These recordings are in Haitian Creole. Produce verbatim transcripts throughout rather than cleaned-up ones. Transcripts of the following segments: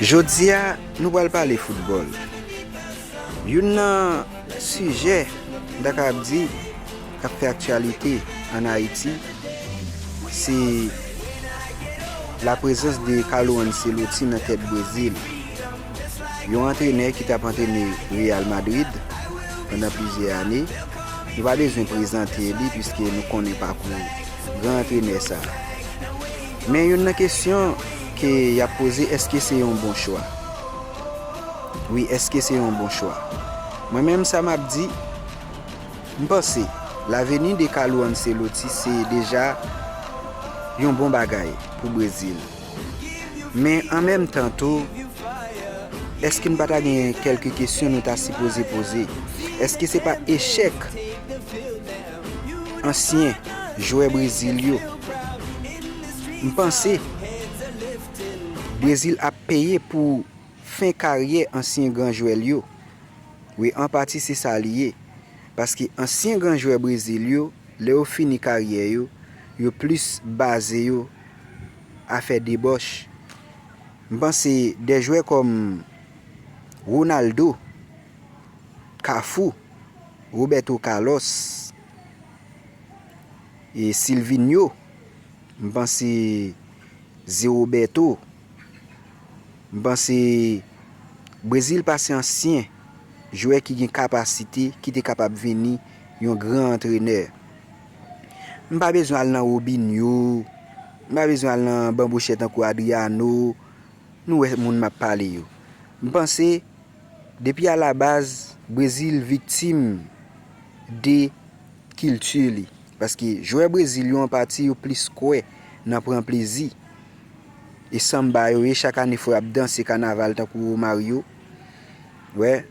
Jodi a, nou pral pale foutbòl. Youn nan sijè, m ta kapab di, k ap fè aktyalite ann Ayiti, se laprezans de Carlo Ancelotti nan tèt Brezil. Yon antrenè ki t ap antrene Real Madrid pandan plizyè ane. Nou pa bezwen prezante li, piske nou konnen pakou gran antrenè sa a. Men youn nan kesyon ke y ap poze, èske se yon bon chwa? Wi, èske se yon bon chwa? Mwen menm, sa m ap di, m panse, laveni de Carlo Ancelotti se deja yon bon bagay pou Brezil. Men an menm tan tou, èske n pa ta gen kèlke kesyon nou ta sipoze poze? Èske se pa echèk ansyen jwè Brezil yo? M panse Brezil ap peye pou fen karyè ansyen gran jwè l yo. Wi, an pati se sa li ye. Paske ansyen gran jwè Brezil yo, lè yo fini karyè yo, yo plis baze yo a fè debòch. M panse de jwè kòm Ronaldo, Cafu, Roberto Carlos, e Silvinho, m panse Zé Roberto, m panse Brezil pase ansyen jwè ki gen kapasite, ki te kapab vini yon gran antrenè. M pa bezwen al nan Robinho, m pa bezwen al nan banbochè tankou Adriano, nou wè moun m ap pale yo. M panse, depi alabaz, Brezil viktim de kilti li. Paske jwè Brezil yo an pati yo plis kwè nan pran plezi. E sanba yo ye, chak ane fò y ap danse kanaval tankou Romario. Wè,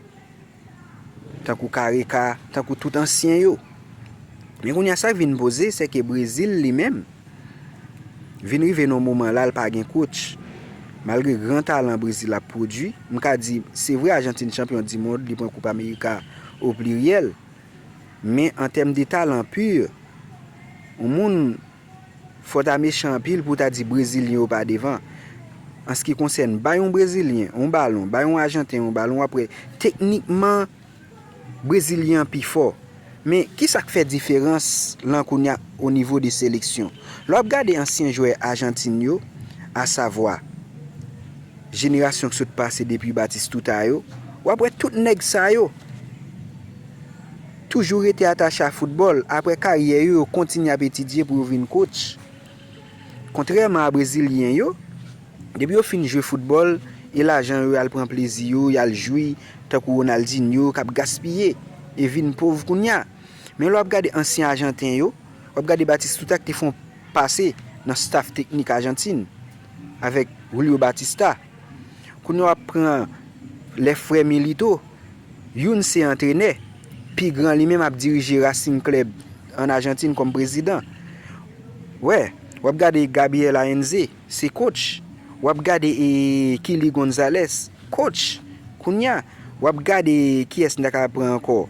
tankou Kareca, tankou tout ansyen yo. Men kounye a sa k vin poze, se ke Brezil li menm, vin rive nan moman la, l pa gen coach. Malgre gran talan Brezil ap pwodui, m ka di, se vre Ajantin chanpyon di mond, li pran Koup Amerika o pliryèl. Men an tèm de talan pur, yon moun fò ta mechan anpil pou w ta di Brezilyen yo pa devan. An se ki konsène, bay yon Brezilyen yon balon, bay yon Ajanten yon balon, w ap wè teknikman Brezilyen an pi fò. Men, ki sa k fè diferans lan kounye a o nivo de seleksyon? Lè w ap gade ansyen jwè Ajantin yo, asavwa, jenerasyon k sot pase depi Batistuta yo, w ap wè tout nèg sa yo toujou rete atache a foutbòl. Apre karyè yo, yo kontinye ap etidye pou yo vin coach. Kontrèman a Brezilyen yo, depi yo fin jwe foutbòl, e lajan yo, y al pran plezi yo, y al jwi, tankou Ronaldinho k ap gaspiye e vin pòv kounye a. Men lè w ap gade ansyen Ajanten yo, w ap gade Batistuta ki te fè yon pase nan staff teknik Ajantin avèk Julio Baptista. Kounye a w ap pran lè frè Milito, youn se antrenè, pi gran li menm ap dirije Racing Club ann Ajantin kòm prezidan. Wè, w ap gade Gabriel Heinze, se coach. W ap gade e Kili Gonzalez, coach. Kounye a, w ap gade kiyès n ta ka pran ankò.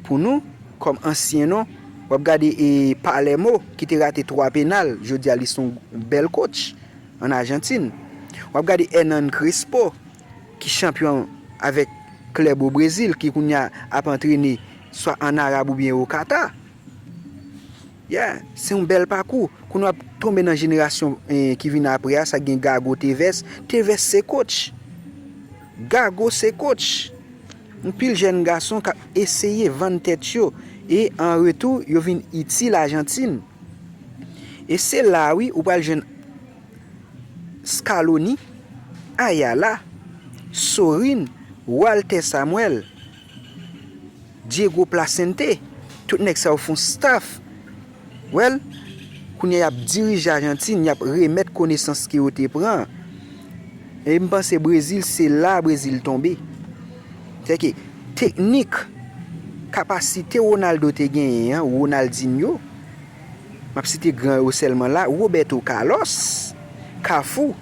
Pou nou, kòm ansyen non, w ap gade e Palermo ki te rate twa penal, jodi a li se yon bèl coach ann Ajantin. W ap gade Hernan Crespo ki chanpyon avèk klèb o Brezil, ki kounye a ap antrene swa ann Arab oubyen o Kata. Yeah, se yon bèl pakou. Kounye a w ap tonbe nan jenerasyon eh, ki vin apre a, sa gen Gago, Tevez. Tevez se coach. Gago se coach. Yon pil jèn gason k ap eseye vann tèt yo e an retou, yo vin itil Ajantin. E se la, wi, ou pral jwenn Scaloni, Ayala, Sorin, Walter Samuel, Diego Placente, tout nèg sa yo fè yon staff. Well, kounye a y ap dirije Ajantin, y ap remèt konesans ke yo te pran. E m panse Brezil, se la Brezil tonbe. Sèke teknik, kapasite Ronaldo te genyen an, Ronaldinho, m ap site gran yo sèlman la, Roberto Carlos, Cafu,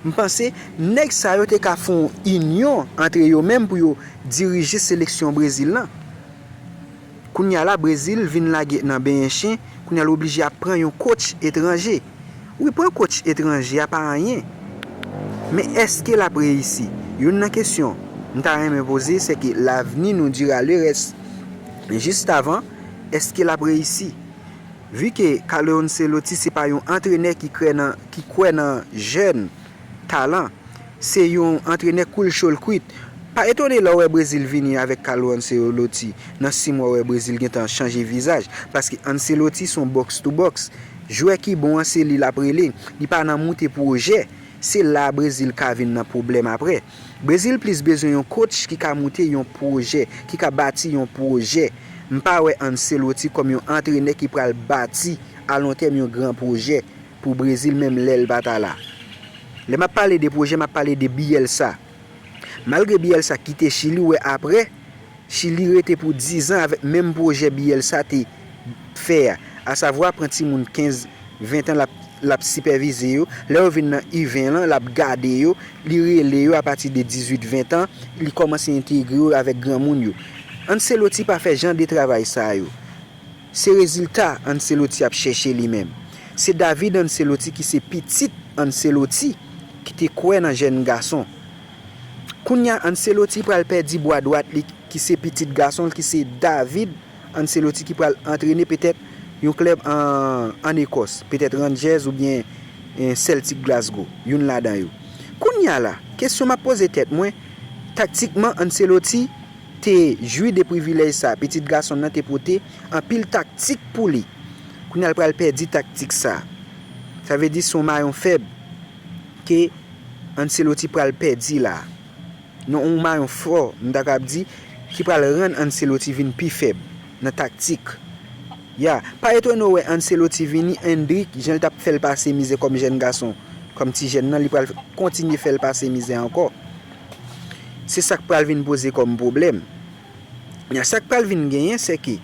m panse nèg sa yo te ka fè yon inyon antre yo menm pou yo dirije seleksyon Brezil lan. Kounye a la, Brezil vin lage nan benyen chen, kounye a l oblije ap pran yon coach etranje. Wi, pran coach etranje a pa anyen. Men èske l ap reyisi? Youn nan kesyon m ta renmen poze, se ke l'avenir nous dira le reste. Jis avan, èske l ap reyisi? Vi ke Carlo Ancelotti se pa yon antrenè ki kwè nan, ki kwè nan jèn talan, se yon antrenè koul cho l kwit. Pa etone lè w wè Brezil vini avèk Carlo Ancelotti. Nan sis mwa w wè Brezil gentan chanje vizaj, paske Ancelotti se yon box to box. Jwè ki bon an, se li l ap rele. Li pa nan moute pwojè. Se la Brezil ka vin nan pwoblèm apre. Brezil plis bezwen yon coach ki ka moute yon pwojè, ki ka bati yon pwojè. M pa wè Ancelotti kòm yon antrenè ki pral bati alontèm yon gran pwojè pou Brezil, menm lè l pa ta la. Lè m ap pale de pwojè, m ap pale de Bielsa. Malgre Bielsa kite Chili, w wè apre Chili rete pou dizan avèk menm pwojè Bielsa te fè a, asavwa pran timoun kenz, ven tan l ap, l ap sipèvize yo, lè yo vin nan U ven lan, l ap gade yo, li rele yo apati de dizuit, ven tan, li kòmanse entegre yo avèk granmoun yo. Ancelotti pa fè jan de travay sa yo. Se rezilta Ancelotti ap chèche li menm. Se David Ancelotti ki se pitit Ancelotti ki te kwè nan jèn gason. Kounye a Ancelotti pral pèdi bwa dwat li ki se pitit gason l ki se David Ancelotti ki pral antrene petèt yon klèb an, ann Ekòs, petèt Rangers oubyen, eh, Celtic Glasgow, youn ladan yo. Kounye a la, kesyon m ap poze tèt mwen, taktikman Ancelotti te jwi de privilèj sa, pitit gason nan te pote anpil taktik pou li. Kounye a l pral pèdi taktik sa. Sa vle di se yon mayon fèb ke Ancelotti pral pèdi la. Non, yon mayon fò, m ta kab di, ki pral rann Ancelotti vin pi fèb nan taktik. Ya, pa etone w wè Ancelotti vini, Endrick, jan l t ap fè l pase mizè kòm jèn gason, kòm ti jèn nan, li pral kontinye fè l pase mizè ankò. Se sa k pral vin poze kòm pwoblèm. Sa k pral vin genyen, se ke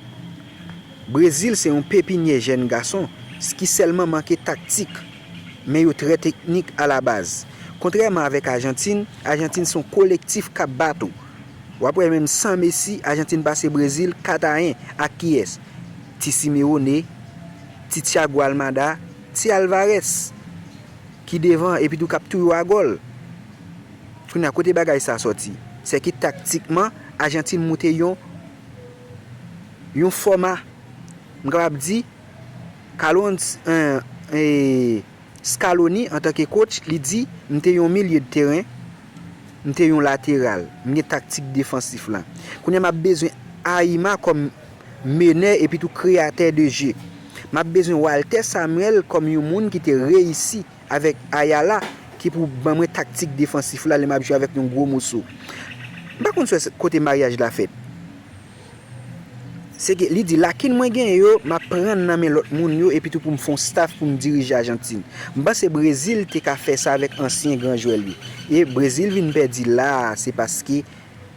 Brezil se yon pepinyè jèn gason ki sèlman manke taktik, men yo trè teknik alabaz. Kontrèman avèk Ajantin, Ajantin se yon kolektif k ap bat ou. W ap wè menm san Messi, Ajantin pase Brezil kat a en. Ak kiyès? Ti Simeone, ti Thiago Almada, ti Alvarez ki devan epi tou k ap touye w a gòl. Kounye a, kote bagay sa sòti? Se ke taktikman, Ajantin moute yon, yon fòma, m kapab di, Carlo Anc-, eh, eh, Scaloni, antanke coach, li di, "M te yon milye de teren, m te yon lateral, m gen taktik defansif la. Kounye a, m ap bezwen Aima kòm menè epi tou kreyatè de je. M ap bezwen Walter Samuel kòm yon moun ki te reyisi avèk Ayala ki pou ban mwen taktik defansif la lè m ap jwe avèk yon gwo moso." M pa konn sou kote maryaj la fèt. Se ke li di, "Lakin mwen genyen yo, m ap pran nan men lòt moun yo epi tou pou m fè yon staff pou m dirije Ajantin." M panse Brezil te ka fè sa avèk ansyen gran jwè li. E Brezil vin pèdi la a, se paske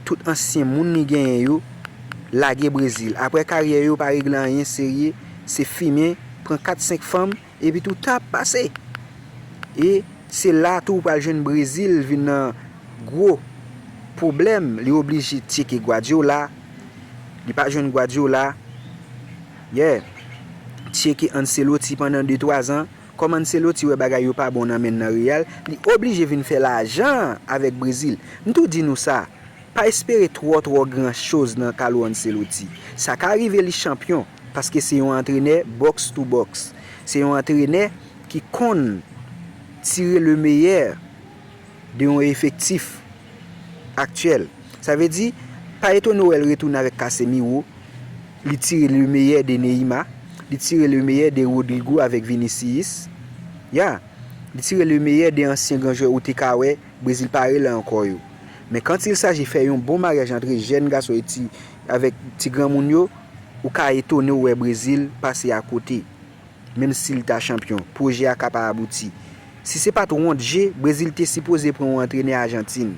tout ansyen moun li genyen yo lage Brezil. Apre karyè yo pa regle anyen serye, se fimen, pran kat senk fanm, epi tou tan ap pase. E se la tou ou pral jwenn Brezil vin nan gwo pwoblèm, li oblije tcheke Guardiola, li pa jwenn Guardiola, yeah, tcheke Ancelotti pandan de twa zan. Kòm Ancelotti wè bagay yo pa bon nan men l nan Real, li oblije vin fè lajan avèk Brezil. M tou di nou sa, pa espere twò twò gran choz nan Carlo Ancelotti. Sa ka rive li chanpyon, paske se yon antrenè box to box. Se yon antrenè ki konn tire le meyè de yon efektif aktyèl. Sa vle di, pa etone w wè l retounen avèk Casemiro, li tire le meyè de Neymar, li tire le meyè de Rodrygo avèk Vinicius. Ya, li tire le meyè de ansyen gran jwè ou te ka wè Brezil pa rele ankò yo. Men quand il s'agit fè yon bon maryaj antre jèn gason e ti, avèk ti granmoun yo, ou ka etone w wè Brezil pase akote. Menm si l ta chanpyon, pwojè a ka pa abouti. Si se pa t wont je, Brezil te sipoze pran yon antrenè Ajantin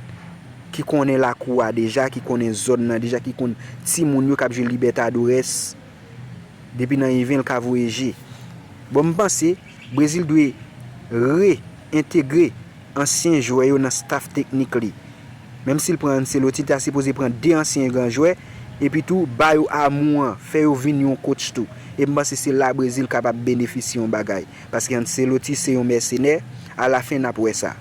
ki konnen lakou a deja, ki konnen zòn nan deja, ki konn timoun yo k ap jwe Libertadores depi nan U ven l ka voye je. Bon, m panse Brezil dwe re-entegre ansyen jwè yo nan staff teknik li. Menm si l pran Ancelotti, li ta sipoze pran de ansyen gran jwè, epi tou ba yo amou an, fè yo vin yon coach tou. E m panse se la Brezil kapab benefisye yon bagay. Paske Ancelotti se yon mèsenè, alafen n ap wè sa.